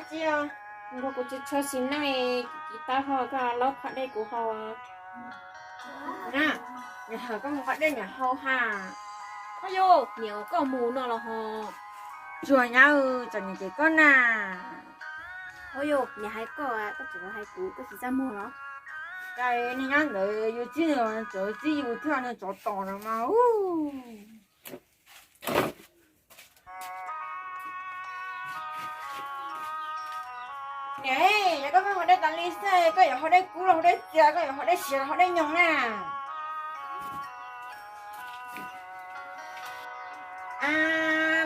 Txiv, nrog kuv tsis tshua xis neej, kuv tsis tau ho koj laub qhov dej kuv haus. Na, niam hawm koj mus qhov dej niam haus ha. Ho yog niam koj mus no los ho. Tsuas nyab, txom nyem ces koj na. Ho yog niam hais koj, koj tseem hais kuv, koj tsis txaj muag los? Cas niag nyab ntawd yus txib nws txawv txib yus thiab nws tsov tom no mas. Niam, yog koj pheej haus dej tas li xwb, koj yuav haus dej kub los haus dej txias, koj yuav haus dej siav los haus dej nyoos na?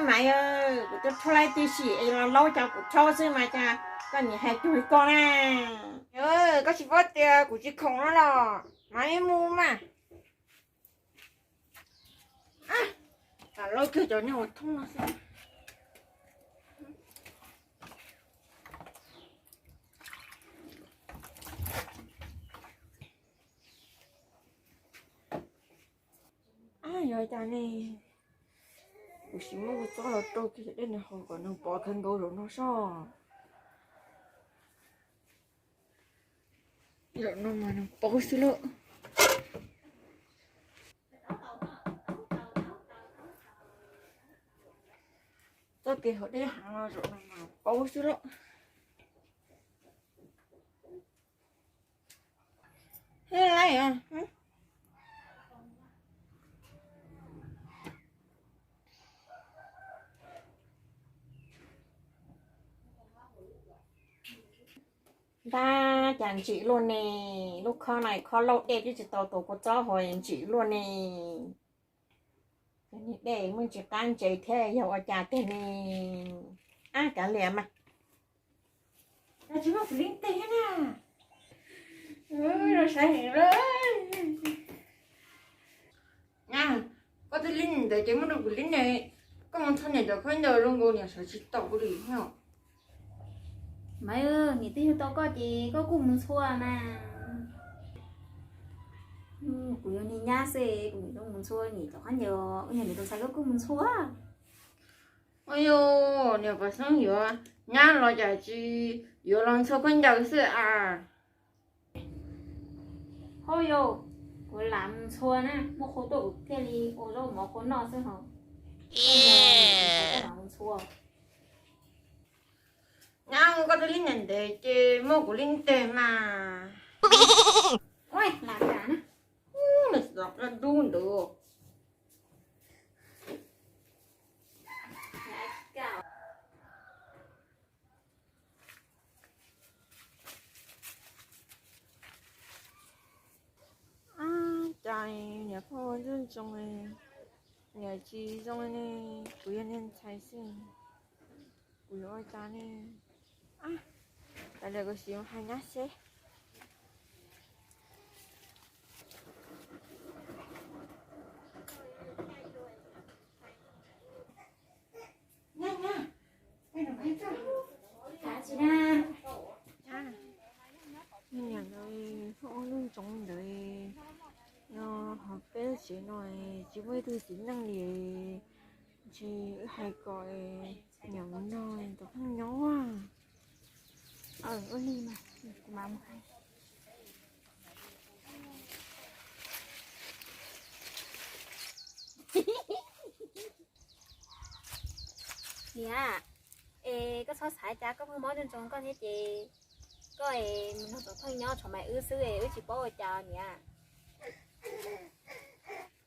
Maiv, kuv twb rhaub laib tib si es los laub cov kuv rhaub xwb mas cas koj nim hais cuag li koj na. Koj tsis paub tias kuv tsis khoom no los mas mus mas. Laub kiag cov niag uas thoob no xwb. Yog cas ne, kuv sim muab kuv txob los rau kiag cov dej no haus kom nws pov kawg nkaus zaum no soj. Zaum no mas nws paub xwb lauj. Txoj kev haus dej heev no zaum no mas paub xwb lauj. Ntab, cas ntsim luaj ne, lub khob no khob lauj dej twb tsis tau tus kuv txob haus ntsim luaj ne. Cov niag dej muaj ntsis qab ntses thiab yog ua cas tiag ne. Ab, kav liam mas. Cas tsis muaj kuv lib teg na. Saib heev lawm. Nyab, koj tej lib ntawd ces muab rau kuv lib ne. Koj mus txhua niam cov khaub ncaws zoo nkaus niam sawv tsis tau li no. Maiv, niam twb yug tau koj ces koj kuj mus ntxhua mas. Kuv yog niag nyab xwb, kuv niam tau mus ntxhua niam cov khaub ncaws, ua niam niam tus ntxhais koj kuj mus ntxhua. Ua yog niam pog xeeb yuav nyab los cas tsis yuav los ntxhua khaub ncaws xwb a? Ho yog kuv lam mus ntxhua na, muaj qhua tuaj kuv thiaj li ua zaub mov qhua noj xwb ho. Lam mus ntxhua. Nyab, koj twb lib ntev ntev ces muab kuv lib teg mas. Lam kam na. Nws xav qab dub ntawd. Ab, cas niam phauj ntxub ntxoo, niam tsis zoo ne, kuv yog niag ntxhais xwb, kuv yuav ua cas ne? Ab, tas li kuv sim hais nyab seb. Niam ntawd pheej ua lub ntxoov ntawd no, ho peb lub tsev no tsis muaj ib tug txiv neej li, ntshe wb hais kom niam mus nrog tus pheej nyob. Ua li mas kuv mam mus hais. Niam, es koj txhob xav cas koj pheej mob ntsoov koj thiab ces koj es mus nrog tus pheej nyob tshuav mas wb xwb es wb tsis paub ua cas niam.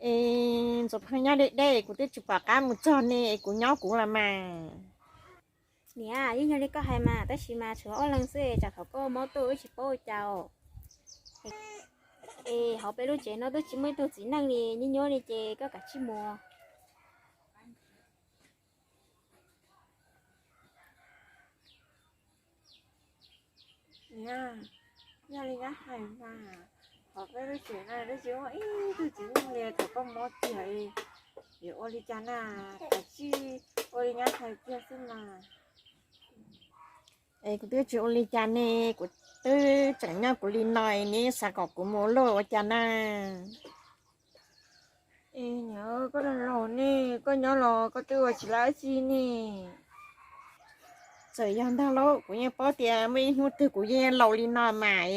Es tus pheej nyob deb deb kuv twb tsis pom qab mus txog ne es kuv nyob kuv los mas. Niam, yeej yog li koj hais mas tab sis mas tshuav ob leeg xwb tsam thaum koj mob tuaj wb tsis paub ua cas. Es hauv peb lub tsev no twb tsis muaj ib tug txiv neej li, nyuaj nyuaj li ces koj kav tsij mus. Niam, yog li nyab hais mas, hauv peb lub tsev no twb tsis muaj ib tug txiv neej li, thaum koj mob tiag li, yuav ua li cas na, kav tsij ua li nyab hais kiag xwb mas. Es kuv twb tsis ua li cas ne, kuv twb tseem nyob kuv li no es neb xav kom kuv mus luaj ua cas na? Es niam, koj laus ne, koj nyob los koj twb ua tsis laj tsi ne. Txawm yog ntag lauj, kuv yeej paub tias muaj ib hnub twg kuv yeej laus li no mas,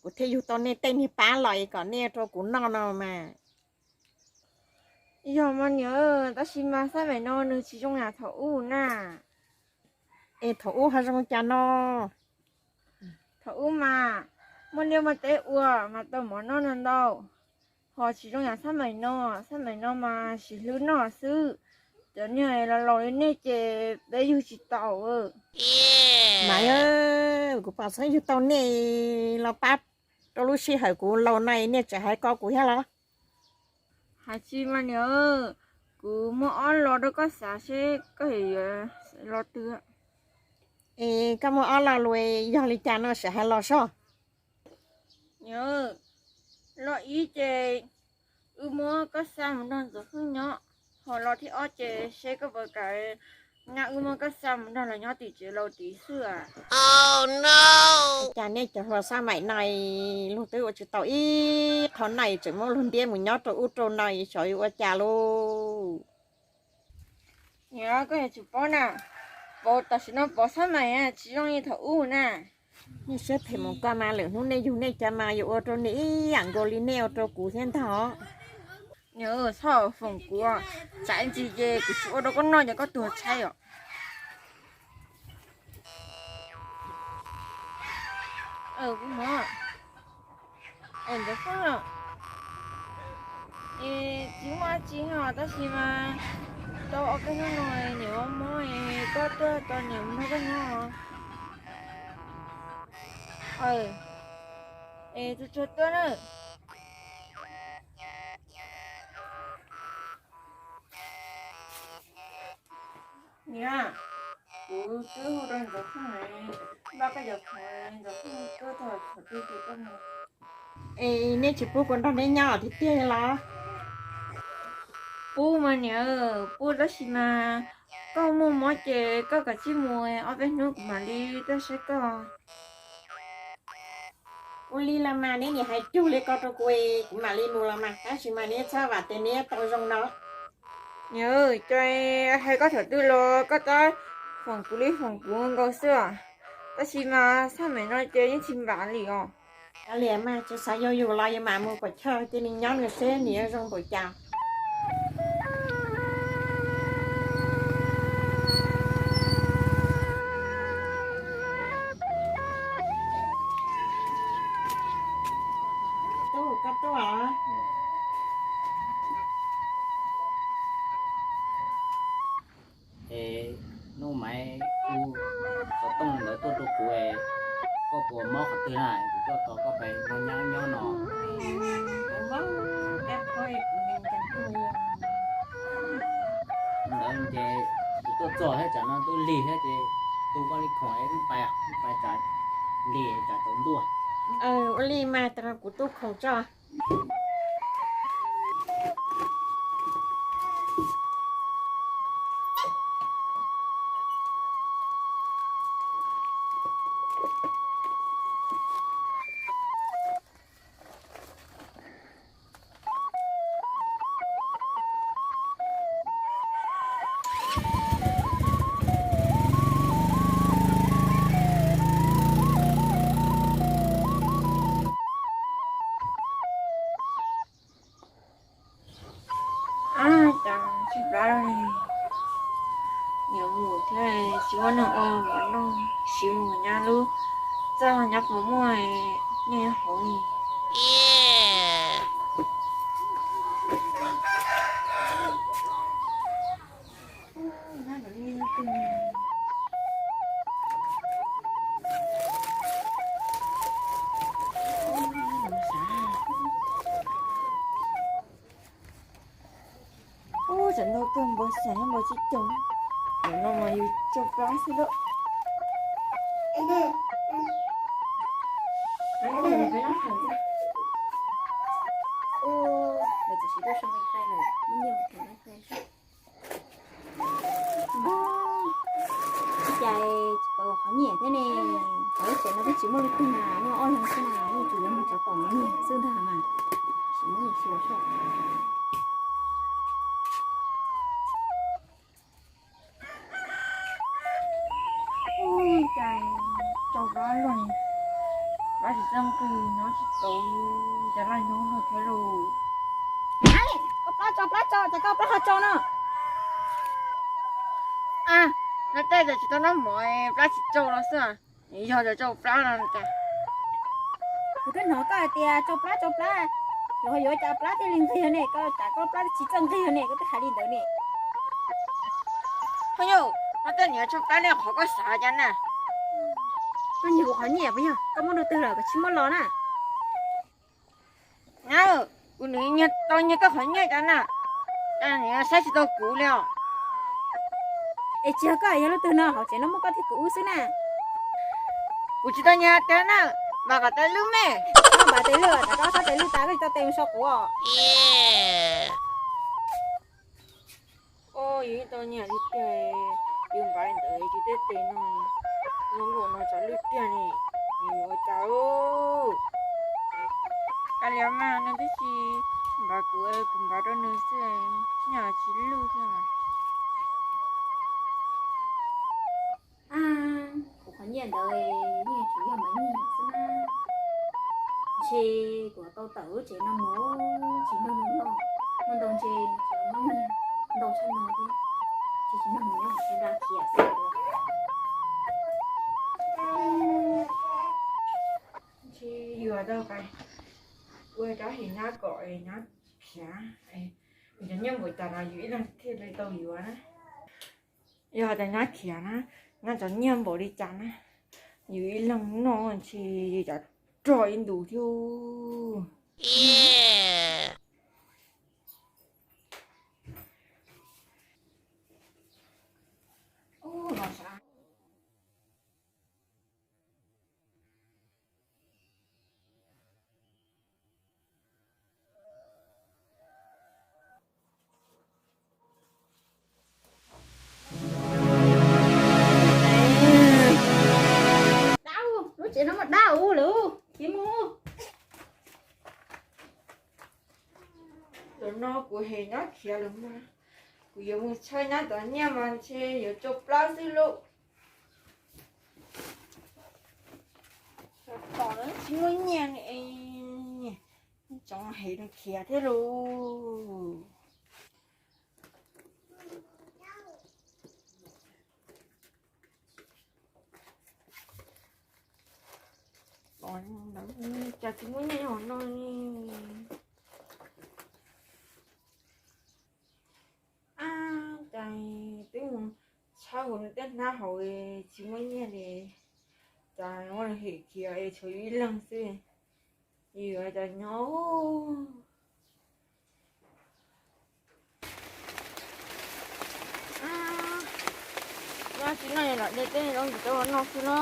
kuv thiaj yug tau nej tej niag pab los kom nej rau kuv noj no mas. Yog mas niam, tab sis mas xab maim no nws tsis zoo yam thaum ub na. Es thaum ub ho zoo cas no? Thaum ub mas muaj liaj muaj teb ua mas tau mov noj no ntau, ho tsis zoo yam xab maim no. Xab maim no mas siv hlwb noj xwb. Cov niag laus laus li nej ces peb yug tsis tau. Mas kuv pom xeeb yug tau nej los pab rau lub sij hawm kuv laus no, nej tseem hais ko kuv thiab los? Hais tsis mas niam, kuv muaj ob lo rau koj xav seb koj yuav lo twg. Es koj muaj ob lo lus, yog li cas no sim hais los soj. Niam, lo ib ces wb muab koj xa mus nrog Ntxoov Phooj nyob, ho lo thib ob ces seb koj puas kam nyab wb muab koj xa mus nrog lawv nyob tim tsev laus tid xwb. Cas nej cov hluas xab maim no luag twb ua tsis tau ib qho no tseem muab luag ntiab mus nyob rau ub rau no, xyov yuav ua cas lauj. Niam, koj yuav tsum paub na, Pov tam sim no Pov xab maim tsis zoo li thaum ub na. Nej siab phem mus koj mas, lwm hnub nej yug nej cov mas yuav ua rau nws ib yam nkaus li nej ua rau kuv thiab ntag. Niam, txhob foom kuv, tsam ntsis ces kuv tsis ua rau koj noj ces koj tuag tshaib os. Ntxoov Phooj, es tsis muaj dab tsi os, tab sis mas tau ob peb hnub no niam mob mob, koj tuaj tos niam mus nrog koj nyob. Es tsuag tsuag tuaj na. Niam, kuv twb hu rau Ntxoov Phooj, npaj koj cov khoom, Ntxoov Phooj tuaj thaum twg ces koj mus. Es nej tsis pub kuv nrog neb nyob tiag tiag los? Pub mas niam, pub tab sis mas koj muaj mob ces koj kav tsij mus, ob peb hnub kuv mam li tuaj saib koj. Ua li los mas neb niam hais cug li ko rau kuv, kuv mam li mus los mas, tab sis mas neb txhob vam tias neb tau zoo no. Niam, co hais koj thaum twg los koj tab foom kuv li foom kuv nkaus xwb os, tab sis mas xab maim no ces yeej tsis vam li os. Kav liam mas, tsis xav yuav yus los yus mam mus pom chaw cia nws nyob nws seb nws yuav zoo npaum cas. Tub, koj tuaj. Es hnub Maiv, kuv xov tooj ntawd tuaj rau kuv, koj puas mob qhov twg na? Kuv tuaj tos koj pais nrog nyab nyob no. Ntawd ces kuv tuaj txog thiab tsam no twb lig thiab ces tu koj li khoom es wb pais, wb pais tsam lig tsam tsaus ntuj. Ua li mas, kuv tu khoom tso. Ab, cas tsis pab li, niam mus thiab tsis muaj neeg ua mov noj, siv mus nyab lub txaj nyab puas muaj nyiaj hauv li. Ub, tsam ntau kawg npawg xeem npawg tsib caug, nim no mas yus tsau plab xwb lawm. Lawv txawm siv tuaj so wifi lawm, muaj nyiaj mus thov wifi. Ua cas tsis pom qhov nyiam thiab ne? Qhov lub tsev no twb tsis muaj leej twg na, muaj ob leeg xwb na, yeej tsuas yuav mus tsov tom mus nyiag xwb ntag mas. Tsis muaj xyuas soj. Tso plab los, plab tsis txawj nqig, nyob tsis tau, cas laj nyob no thiab lauj. Koj plab tso, plab tso, cas koj plab ho tso no? A, no tej zaum tsis tau noj mov, plab tsis tso no xwb. Yog tso plab no cas? Kuv twb hnov koj hais tias tso plab tso plab, yuav yuav cas plab thiaj li nqig ne, koj cas koj plab tsis txawj nqig ne, koj twb hais li ntawd ne. Phooj ywg, no tej niam tso plab ne, qhov koj xav cas na? Koj nyiag kuv qhov nyiaj puas yog? Koj muab rau twg lawm koj tsis muab los na? Na, kuv nyiag tau nyiag koj qhov nyiaj cas na, nws saib tsis tau kuv li os. Es tsis yog koj, yog leej twg no hauv tsev no muab koj thiab kuv wb xwb na. Kuv tsis tau nyiag tiag na, npam kom tes lwj me. Koj npam tes lwj, tsam koj sab tes lwj tas koj tsis tau tes mus so kuv os. Yus yeej tau nyiag li tiag, yus npam ntawd ces tej tes no zoo nkaus no tsam lwj tiag ne, yus ua cas. Kav liam mas, nws twb tsis npam kuv, kuv npam rau nws xwb, nyiag tsis lwj thiab mas. Kuv qhov nyiaj ntawd yeej tsuas yog mas nyiag xwb na. Ntshe kuv tau tawm lub tsev no mus, tsis nrog nws noj, muaj ntau ntshe tseem muab nyiag ntau tshaj no thiab, ces tsis nrog nws nyob, kuv da khiav xwb. Ntshe yuav tau ua rab hem nyab kom nyab khiav, cov nyiaj npaum cas los yus ib leeg thiaj li tau yuav na. Yog tias nyab khiav na, nyab cov nyiaj npaum li cas na, yus ib leeg noj ntshe cov rog ib ntus thiab. Dab, lub tsev no mas dab ua luaj, khiav mus. Zaum no kuv hem nyab khiav lawm mas, kuv yuav mus tshawb nyab cov nyiaj mas ntshe yuav tsau plab xwb lauj. Tom no tsis muaj nyiaj li, tsoom hem nws khiav thiab lauj. Cas tsis muaj nyiaj hauv no li. Ab, cas twb mus tshawb hauv nws tej hnab hauv tsis muaj nyiaj li. Cas muab nws hem khiav es tshuav ib leeg xwb, yuav cas nyob. Nyob tsis noj los de tej zaub ntsis rau noj xwb na.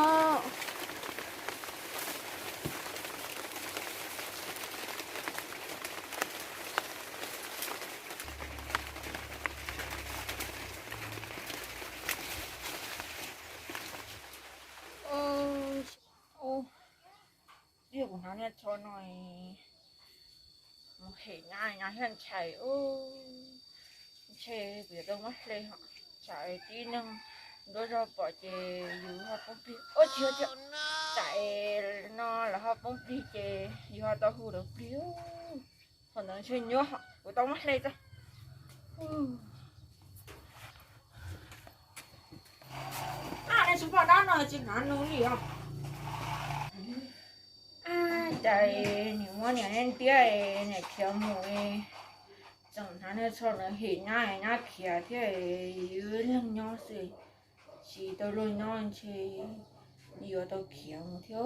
Ua, kuv hnov niag tsho no mus hem nyab, nyab thiaj ntshai. Ntshe kuv yuav tau muab hle hos, tsam tib neeg nruab zog pom ces yus ho poob plig. Ua, tsis, tsam no lawv ho poob plig ces yus ho tau hu lawv plig. Thaum ntawd ntshe nyuaj, kuv tau muab hle tso. Ab, nej tsis pom dab no tsis hnav nus li os. Ab, cas niam muab niam ntiab niam khiav mus, tseem hnav niag tsho ntawd hem nyab, nyab khiav thiab, yus leeg nyob xwb, tsis tau luag nyob ntshe yuav tau khiav mus thiab.